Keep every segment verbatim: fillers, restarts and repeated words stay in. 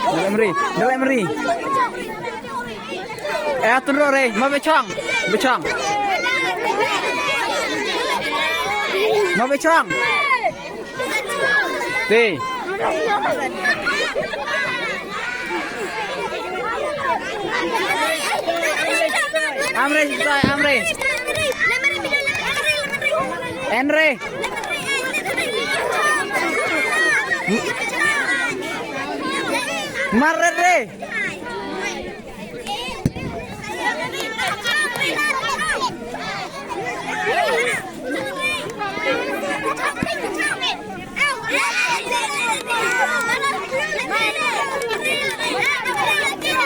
Dale mri, dale mri. Eh, tun ro re, ma bechong, bechong. Ma bechong. Ti. Amre, amre. Enre. Marre re.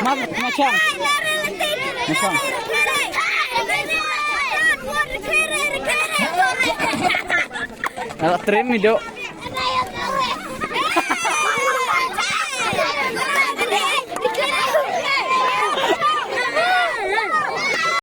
Ma, ma chang. Ma chang. Ala trim mi do.